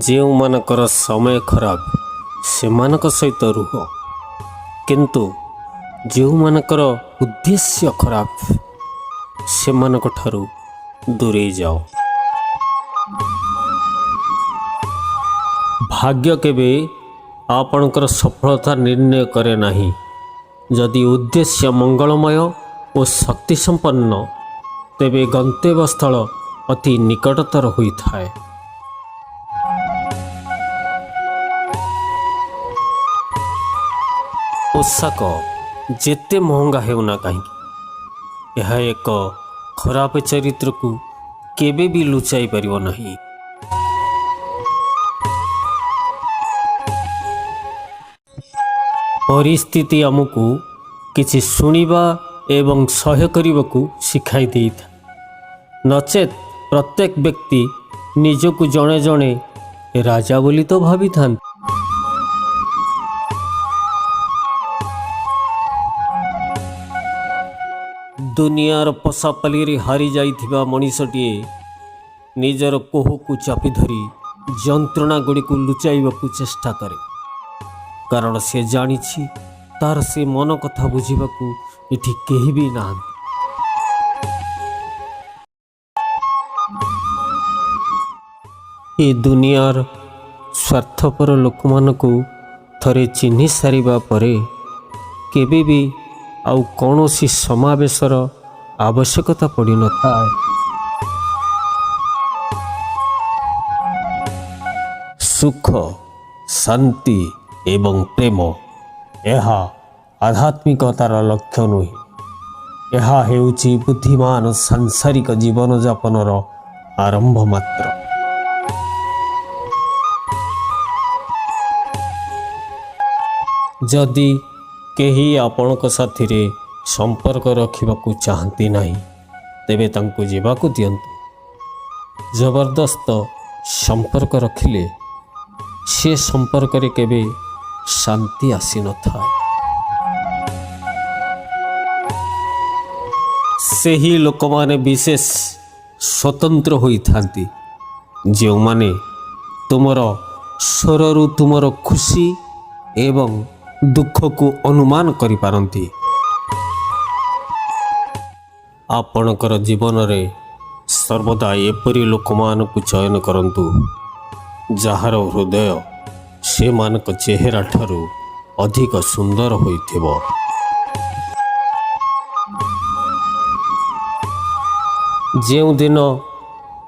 ଯେଉଁମାନଙ୍କର ସମୟ ଖରାପ, ସେମାନଙ୍କ ସହିତ ରୁହ, କିନ୍ତୁ ଯେଉଁମାନଙ୍କର ଉଦ୍ଦେଶ୍ୟ ଖରାପ, ସେମାନଙ୍କ ଠାରୁ ଦୂରେଇ ଯାଅ। ଭାଗ୍ୟ କେବେ ଆପଣଙ୍କର ସଫଳତା ନିର୍ଣ୍ଣୟ କରେ ନାହିଁ। ଯଦି ଉଦ୍ଦେଶ୍ୟ ମଙ୍ଗଳମୟ ଓ ଶକ୍ତିସମ୍ପନ୍ନ, ତେବେ ଗନ୍ତବ୍ୟସ୍ଥଳ ଅତି ନିକଟତର ହୋଇଥାଏ। ପୋଷାକ ଯେତେ ମହଙ୍ଗା ହେଉନା କାହିଁକି, ଏହା ଏକ ଖରାପ ଚରିତ୍ରକୁ କେବେ ବି ଲୁଚାଇ ପାରିବ ନାହିଁ। ପରିସ୍ଥିତି ଆମକୁ କିଛି ଶୁଣିବା ଏବଂ ସହ୍ୟ କରିବାକୁ ଶିଖାଇ ଦେଇଥାଏ, ନଚେତ୍ ପ୍ରତ୍ୟେକ ବ୍ୟକ୍ତି ନିଜକୁ ଜଣେ ଜଣେ ରାଜା ବୋଲି ତ ଭାବିଥାନ୍ତି। ଦୁନିଆର ପଶାପାଲିରେ ହାରି ଯାଇଥିବା ମଣିଷଟିଏ ନିଜର କୋହକୁ ଚାପି ଧରି ଯନ୍ତ୍ରଣା ଗୁଡ଼ିକୁ ଲୁଚାଇବାକୁ ଚେଷ୍ଟା କରେ, କାରଣ ସେ ଜାଣିଛି ତାର ସେ ମନ କଥା ବୁଝିବାକୁ ଏଠି କେହି ବି ନାହାନ୍ତି। ଏ ଦୁନିଆର ସ୍ୱାର୍ଥପର ଲୋକମାନଙ୍କୁ ଥରେ ଚିହ୍ନି ସାରିବା ପରେ କେବେ ବି ଆଉ କୌଣସି ସମାବେଶର ଆବଶ୍ୟକତା ପଡ଼ିନଥାଏ। ସୁଖ, ଶାନ୍ତି ଏବଂ ପ୍ରେମ, ଏହା ଆଧ୍ୟାତ୍ମିକତାର ଲକ୍ଷ୍ୟ ନୁହେଁ। ଏହା ହେଉଛି ବୁଦ୍ଧିମାନ ସାଂସାରିକ ଜୀବନଯାପନର ଆରମ୍ଭ ମାତ୍ର। ଯଦି କେହି ଆପଣଙ୍କ ସାଥିରେ ସମ୍ପର୍କ ରଖିବାକୁ ଚାହାନ୍ତି ନାହିଁ, ତେବେ ତାଙ୍କୁ ଯିବାକୁ ଦିଅନ୍ତୁ। ଜବରଦସ୍ତ ସମ୍ପର୍କ ରଖିଲେ ସେ ସମ୍ପର୍କରେ କେବେ ଶାନ୍ତି ଆସିନଥାଏ। ସେହି ଲୋକମାନେ ବିଶେଷ ସ୍ୱତନ୍ତ୍ର ହୋଇଥାନ୍ତି, ଯେଉଁମାନେ ତୁମର ସ୍ୱରରୁ ତୁମର ଖୁସି ଏବଂ ଦୁଃଖକୁ ଅନୁମାନ କରିପାରନ୍ତି। ଆପଣଙ୍କର ଜୀବନରେ ସର୍ବଦା ଏପରି ଲୋକମାନଙ୍କୁ ଚୟନ କରନ୍ତୁ, ଯାହାର ହୃଦୟ ସେମାନଙ୍କ ଚେହେରା ଠାରୁ ଅଧିକ ସୁନ୍ଦର ହୋଇଥିବ। ଯେଉଁଦିନ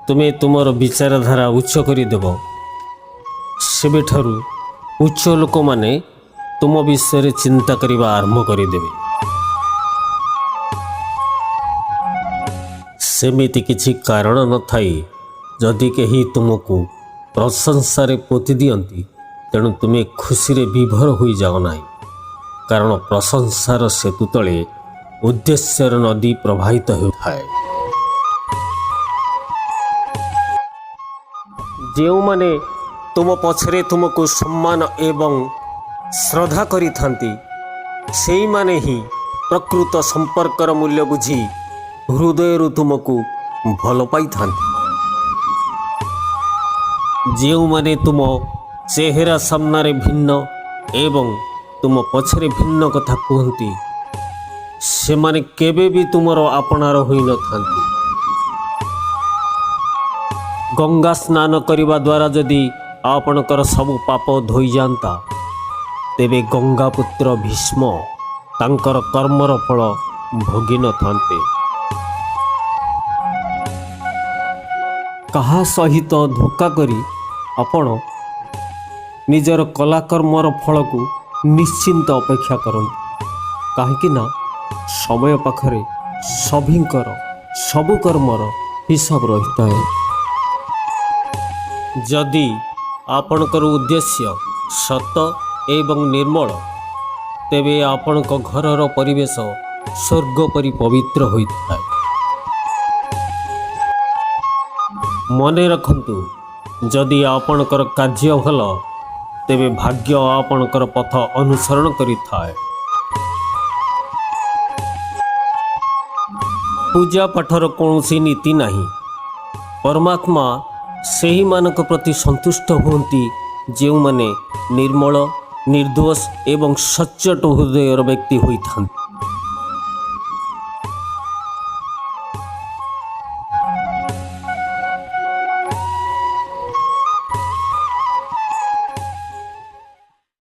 ତୁମେ ତୁମର ବିଚାରଧାରା ଉଚ୍ଚ କରିଦେବ, ସେବେଠାରୁ ଉଚ୍ଚ ଲୋକମାନେ ତୁମ ବିଷୟରେ ଚିନ୍ତା କରିବା ଆରମ୍ଭ କରିଦେବେ। ସେମିତି କିଛି କାରଣ ନଥାଇ ଯଦି କେହି ତୁମକୁ ପ୍ରଶଂସାରେ ପୋତି ଦିଅନ୍ତି, ତେଣୁ ତୁମେ ଖୁସିରେ ବିଭୋର ହୋଇଯାଅ ନାହିଁ, କାରଣ ପ୍ରଶଂସାର ସେତୁ ତଳେ ଉଦ୍ଦେଶ୍ୟର ନଦୀ ପ୍ରବାହିତ ହେଉଥାଏ। ଯେଉଁମାନେ ତୁମ ପଛରେ ତୁମକୁ ସମ୍ମାନ ଏବଂ ଶ୍ରଦ୍ଧା କରିଥାନ୍ତି, ସେଇମାନେ ହିଁ ପ୍ରକୃତ ସମ୍ପର୍କର ମୂଲ୍ୟ ବୁଝି ହୃଦୟରୁ ତୁମକୁ ଭଲ ପାଇଥାନ୍ତି। ଯେଉଁମାନେ ତୁମ ଚେହେରା ସାମ୍ନାରେ ଭିନ୍ନ ଏବଂ ତୁମ ପଛରେ ଭିନ୍ନ କଥା କୁହନ୍ତି, ସେମାନେ କେବେ ବି ତୁମର ଆପଣାର ହୋଇନଥାନ୍ତି। ଗଙ୍ଗା ସ୍ନାନ କରିବା ଦ୍ୱାରା ଯଦି ଆପଣଙ୍କର ସବୁ ପାପ ଧୋଇଯାଆନ୍ତା, ତେବେ ଗଙ୍ଗାପୁତ୍ର ଭୀଷ୍ମ ତାଙ୍କର କର୍ମର ଫଳ ଭୋଗିନଥାନ୍ତେ। କାହା ସହିତ ଧୋକା କରି ଆପଣ ନିଜର କଲାକର୍ମର ଫଳକୁ ନିଶ୍ଚିନ୍ତ ଅପେକ୍ଷା କରନ୍ତୁ, କାହିଁକି ନା ସମୟ ପାଖରେ ସଭିଙ୍କର ସବୁ କର୍ମର ହିସାବ ରହିଥାଏ। ଯଦି ଆପଣଙ୍କର ଉଦ୍ଦେଶ୍ୟ ସତ ଏବଂ ନିର୍ମଳ, ତେବେ ଆପଣଙ୍କ ଘରର ପରିବେଶ ସ୍ୱର୍ଗ ପରି ପବିତ୍ର ହୋଇଥାଏ। ମନେ ରଖନ୍ତୁ, ଯଦି ଆପଣଙ୍କର କାର୍ଯ୍ୟ ଭଲ, ତେବେ ଭାଗ୍ୟ ଆପଣଙ୍କର ପଥ ଅନୁସରଣ କରିଥାଏ। ପୂଜା ପାଠର କୌଣସି ନୀତି ନାହିଁ। ପରମାତ୍ମା ସେହିମାନଙ୍କ ପ୍ରତି ସନ୍ତୁଷ୍ଟ ହୁଅନ୍ତି ଯେଉଁମାନେ ନିର୍ମଳ, ନିର୍ଦ୍ଦୋଷ ଏବଂ ସଚ୍ଚୋଟ ହୃଦୟର ବ୍ୟକ୍ତି ହୋଇଥାନ୍ତି।